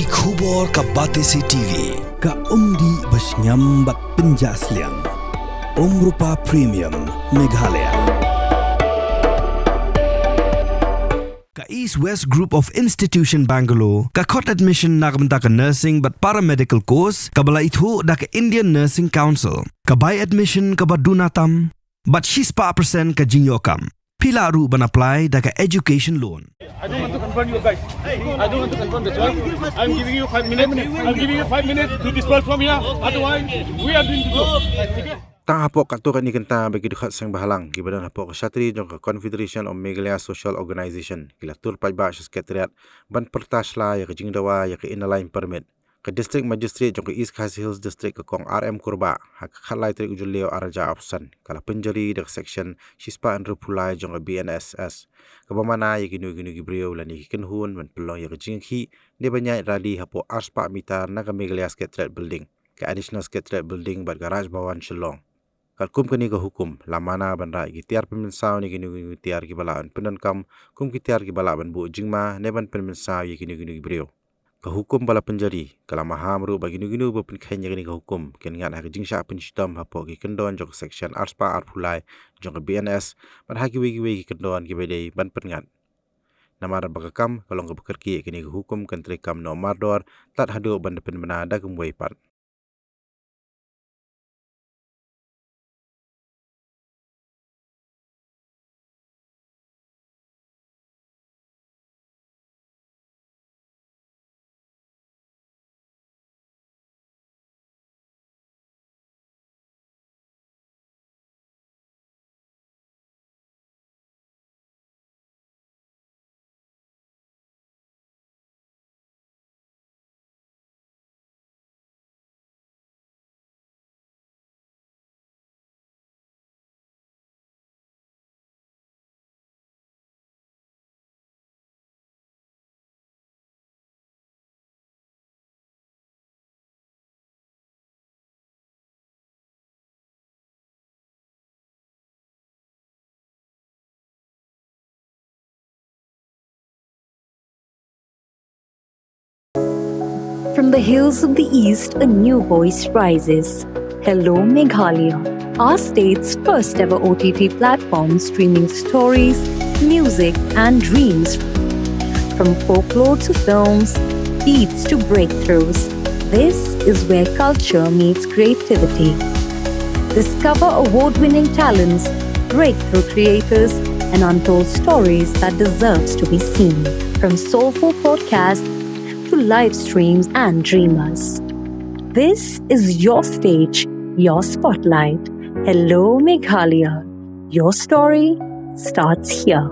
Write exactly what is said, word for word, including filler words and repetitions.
Ki khubor ka Batesi T V. Ka umdih ba shngiam bad pynjah sliang. Umrupa Premium, Meghalaya. Ka East West Group of Institution Bangalore ka khot admission na ka bynta ka nursing bad paramedical course kaba la ithuh da ka Indian Nursing Council. Ka bai admission kaba duna tam bad shispah percent ka jingïoh kam. Phi lah ruh ban apply da ka education loan. I don't want to confront you guys. I don't want to confront, that's why I'm giving you five minutes. I'm giving you five minutes to disperse from here. Otherwise, we are going to go. Tang hapoh katto katne kynta ba ki dkhot seng bhalang kiba don hapoh ka shatri jong ka Confederation of Meghalaya Social Organization ki la tur paidbah sha Secretariat ban pyrta shla ïa ka jingdawa ïa ka Inner Line Permit. Ka District Magistrate jong ka East Khasi Hills District, ka Kong R M Kurbah, ha ka khatlai tarik u Jylliew arhajar arphew san, ka la pynjari da ka Section shispah hynriewphew lai jong ka B N S S, kaba mana ïa kino kino ki briew lane ki kynhun ban pynlong ïa ka jingïakhih ne ban ïaid rally hapoh arspah mitar na ka Meghalaya Secretariat Building, ka Additional Secretariat Building bad ka Raj Bhavan Shillong. Katkum kane ka hukum, la mana ban rah ïa ki tiar pynmynsaw ne kino kino ki tiar kiba lah ban pyndonkam kum ki tiar kiba lah ban buh jingma ne ban pynmynsaw ïa kino kino ki briew. Ka hukum ba la pynjari ka la maham ruh ba kino kino ba pynkheiñ ïa kane ka hukum kin ngat ha ka jingshah pynshitom hapoh ki kyndon jong ka Section arspah arphew lai jong ka B N S bad ha kiwei kiwei ki kyndon kiba dei ban pynngat. Namar ba ka kam ka long kaba kyrkieh, kane ka hukum kan treikam noh mardor tad haduh ban da pynbna da kumwei pat. From the hills of the East, a new voice rises. Hello Meghalaya, our state's first ever O T T platform streaming stories, music, and dreams. From folklore to films, beats to breakthroughs, this is where culture meets creativity. Discover award winning talents, breakthrough creators, and untold stories that deserves to be seen. From soulful podcasts to live streams and dreamers. This is your stage, your spotlight. Hello Meghalaya. Your story starts here.